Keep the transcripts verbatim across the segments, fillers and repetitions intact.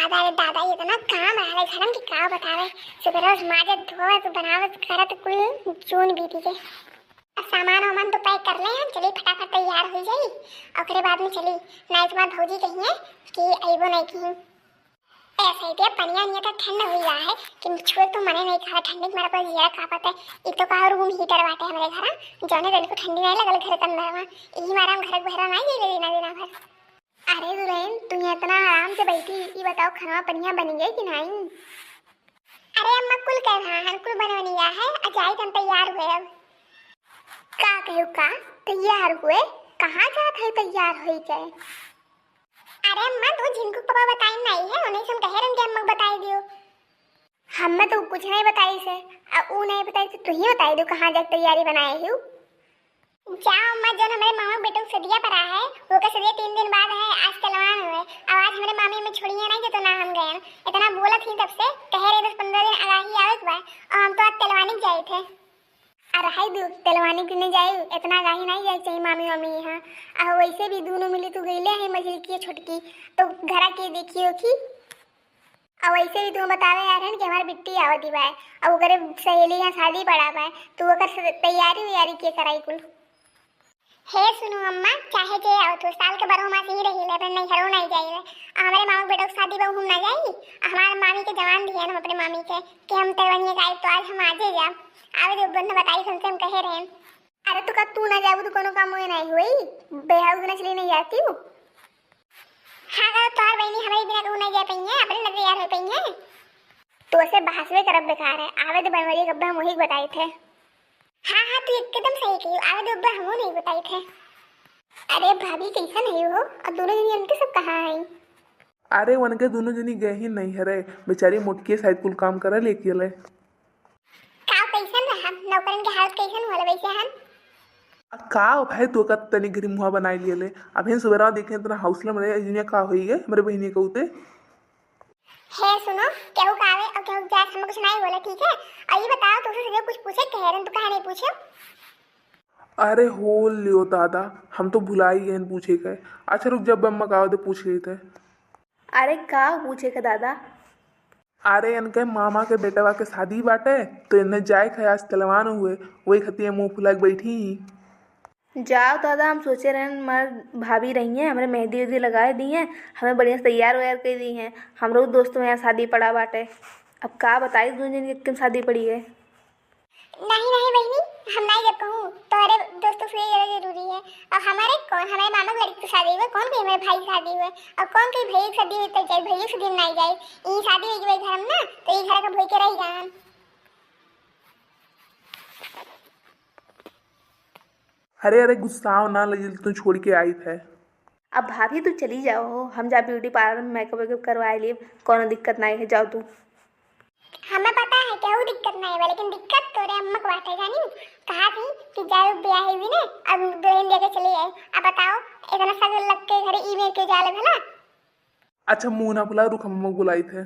अरे दादा, इतना काम रहा है घरन की, का बतावे। सुबह रोज माजत, धोवत, बनावत, करत कुल जून बीती के। अब सामान वामान तो पैक कर ले हम, चली फटाफट तैयार हो जाई, ओकरे बाद में चली, नहीं तुम्हार भौजी कहिए कि अइबो नहीं की। ऐसे ही दिया पनिया निया तो ठंड हुई रहा है कि छुए तो मने नहीं कहा, ठंडी के मारे पर जिया कांपत है। एक तो का रूम हीटर बाटे हमरे घर, जौने दिन को ठंडी नहीं लगल घर के अंदर में, यही मारे हम घर के बहरा नहीं गए लेना देना भर। अरे दुल्हन, तू यहाँ इतना आराम से बैठी, ये बताओ, खाना पनिया बन गए कि नहीं? अरे अम्मा, कुल कह रहा है, कुल बनवनी गया है, आ जाए हम तैयार हुए अब। का कहू का? तैयार हुए? कहाँ जात है तैयार होई के? अरे अम्मा, तू झिनकू पापा बताई नहीं है, उन्हें से हम कहे रहन के अम्मा को बताई दियो। हमें तो कुछ नहीं बताई से, आ ऊ नहीं बताई तो तू ही बताई दो कहाँ जाके तैयारी बनाए हो। जा अम्मा, जौन हमरे मामा के बेटो के सदिया पड़ा है, ओकर सदिया तीन दिन बाद है, आज तेलवान हुए। अब आज हमरे मामी में छोड़िए नहीं, जो तो ना हम गए। इतना बोलत ही तब से, कहे रहे दस पन्द्रह दिन आगाही आवे के बा, और हम तो आज तेलवानी के जाए थे। अरे हाय दू, तेलवानी के नहीं जाए, इतना आगाही नहीं जाए चाहिए मामी वामी यहाँ। आ वैसे भी दोनों मिली तू गईले है मझिलकी छोटकी, तो घरा के देखियो की। और वैसे भी तू बतावे यार है कि हमारे बिट्टी आवत ही बा, अब ओकरे सहेली यहाँ शादी पड़ा बा, तो ओकर से तैयारी वैयारी के कराई कुल। हे सुनो अम्मा, चाहे जे आओ तू, साल के बारह मास ही रही ले, अपने नैहरो नहीं जाई ले। आ हमरे मामा के बेटा के शादी बा, हम ना जाई। आ हमार मामी के जवान दिए हम अपने मामी के कि हम तेरवनिया के आइब, तो आज हम आजे जाब। आवे दे बंद बताई, हमसे हम कहे रहे। अरे तो का तू ना जाबू तो कोनो काम होए नहीं होई? बेहाऊ बिना चली नहीं जाती हूँ। हाँ, अगर तोहार बहिनी हमरे बिना कहूँ नहीं जा पइहे, अपने लगे यार हो पइहे। तो से बहसवे करब बेकार है, आवे दे बनवरिया कब्बे हम वही बताई थे। हाँ, हाँ, तू एकदम सही कही, आवे दे अब्बे हमहू नहीं बताई थे। अरे भाभी, कैसन है हो? और दोनों जनी उनके सब कहाँ हैं? अरे, उनके दोनों जनी गए ही नहीं हरे, बेचारी मोटकी शायद कुल काम करे लेके ले। का, कैसन रहा? नौकरन के हालत कैसन होला वैसे हन? आ, का भाई, तू का तनी घरी मुँहा बनाई लिए ले। अभी सुबह देखे इतना हौसला में रहे, दुनिया का होई है, हमरे बहिनी के उते। हे सुनो, केहू का आवे और केहू के जाए, हमें कुछ नहीं बोले, ठीक है? और ये बताओ, तुमसे सीधे कुछ पूछे कहे रहे, तू काहे नहीं पूछे? अरे हो लियो दादा, हम तो भुला ही गए पूछे के। अच्छा रुक, जब अम्मा का आवे तो पूछ लेते हैं। अरे का पूछे के दादा? अरे इनके मामा के बेटवा के शादी बाटे, तो इन्हें जाए के आज तेलवान हुए, वही खातिर मुँह फुला के बैठी ही। जाओ दादा, हम सोचे रहन हमार भाभी रही हैं, हमरे मेहंदी उहंदी लगाए दी हैं, हमें बढ़िया से तैयार वैयार कर दी हैं। हमरो दोस्त में यहाँ शादी पड़ा बाटे, अब का बताई, दो जन के शादी पड़ी है। नहीं, नहीं बहिनी, हम नहीं जब कहूँ, तोहरे दोस्तों से ये ज्यादा जरूरी है। और हमारे कौन, हमारे मामा के लड़की की शादी हुई, कौन कही हमारे भाई की शादी हुई, और कौन कही भैया की शादी हुई, तो जाए, भैया की शादी में नहीं जाए। यही शादी हुई कि भाई घर में ना, तो ये घर का भूल के रह जान। अरे, अरे, गुस्साओ ना, लगे तू छोड़ के आई थे। अब भाभी, तू चली जाओ, हम जा ब्यूटी पार्लर में मेकअप वेकअप करवाए लिए, कोनो दिक्कत नहीं है, जाओ तू। हमें पता है, केहू दिक्कत नहीं है, लेकिन दिक्कत तोरे अम्मा के बाटे, जानी? कहा थी कि जाए ब्याह हुई ने, अब दुल्हन लेके चली आई। अब बताओ, इतना सगल लग के घरे ई मेर के जाले भला? अच्छा, मुँह ना फुला, रुक, हम अम्मा को बुलाई थे।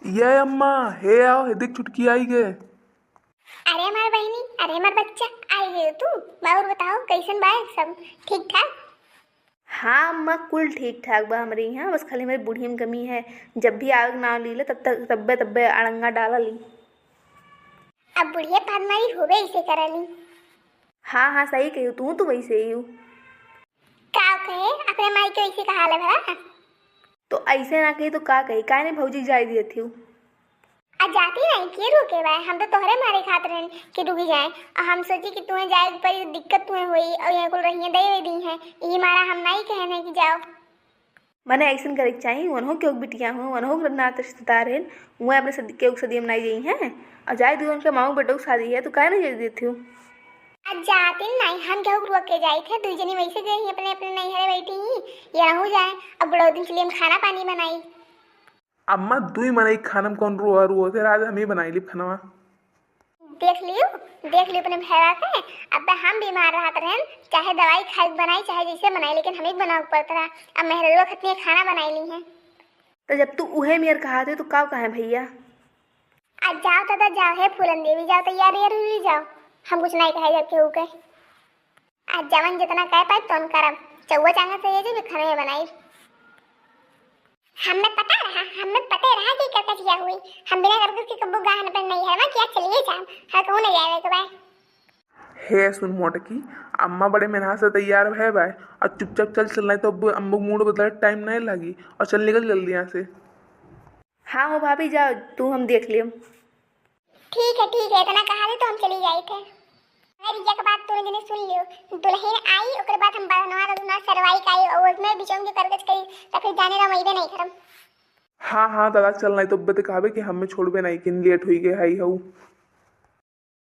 ये अम्मा, हे आओ, हे देख, छुटकी आई गे। अरे हमार बहिनी, अरे हमार बच्चा, आई गए तू। और बताओ, कैसन बा सब? ठीक ठाक? हाँ अम्मा, कुल ठीक ठाक बा हमरे यहाँ, बस खाली हमरे बुढ़िया में कमी है। जब भी आवे के नाम ली ले, तब तक, तब्बे, तब्बे अड़ंगा डाला ली। अब बुढ़िया पाद मारी होबे इसे करली। हाँ, हाँ, सही कही, तू तो वैसे ही हो। का कहे? अपने माई के वैसे कहा ले भला? तो ऐसे ना कही तो का कही? काहे नहीं भौजी जाए दिए थी? आ जाती नहीं, के रोके बा? हम तो तोहरे मारे खात रहन कि रुकी जाए। आ हम सोची कि तुम्हें जाए के पड़ी, दिक्कत तुम्हें होई, और यहाँ कुल रहिए दे दी हैं, यही मारा हम नहीं कहन है कि जाओ। मने ऐसन करे के चाही, उन्हों के बिटिया हो, उन्हों के नाते रिश्तेदार हैं, वो अपने सद-, के सदियम नहीं गई हैं, और जाए दू उनके माऊ बेटों की शादी है, तो काहे नहीं जाए देती हो? आ जाती नहीं, हम केहू के रोक के जाई थे, दुई जनी वैसे गई ही अपने, अपने नैहरे बैठी ही, ये रहू जाए, अब बड़ो दिन के लिए हम खाना पानी बनाई। अम्मा, दुई मनई खाना में कौन रोआ रोआ थे, आज हम ही बनाई ली खानवा। देख लियो, देख लियो अपने भैया के, अब हम बीमार रहत रहन, चाहे दवाई खाए के बनाई, चाहे जैसे बनाई, लेकिन हम ही बनावे के पड़त रहा। अब मेहररुआ खतनी खाना बनाई ली है। तो जब तू उहे मेर कहा थे, तो का कहे भैया? आज जाओ दादा, जाओ, हे फूलन देवी, जाओ, तैयार वैयार हुई जाओ, हम कुछ नहीं कहे जब केहू के। आज जवन जितना कह पाए तौन करब। चौवा चांगा से ये जो भी खाना ये बनाई। हमें पता रहा, क्या हुई? हम बिना करकस के कब्बो गाहन पर नहीं है, कि आज चलिए जाम, हर कहूँ नहीं जावे के बाय। हे सुन मोटकी, अम्मा बड़े मेहनत से तैयार भय बाय, और चुपचाप चल, चलना है तो अब अम्मा मूड बदले टाइम नहीं लागी, और चल निकल जल्दी यहाँ से। हाँ हो भाभी, जाओ तू, हम देख लियो। ठीक है, ठीक है, इतना कहा दे तो हम चली जाए थे। अगर एक बात तू जने सुन लियो, दुल्हन आई, ओकर बाद हम बरनवा रघुनाथ सरवाई का आई, और उसमें बिचौंगे करकस करी, तो फिर जाने रहो, मैं नहीं करम। हाँ, हाँ, दादा, चल, नहीं तो अब्बे ते कहबे कि हमें छोड़बे नहीं, कि लेट हुई गए, हाई हऊ।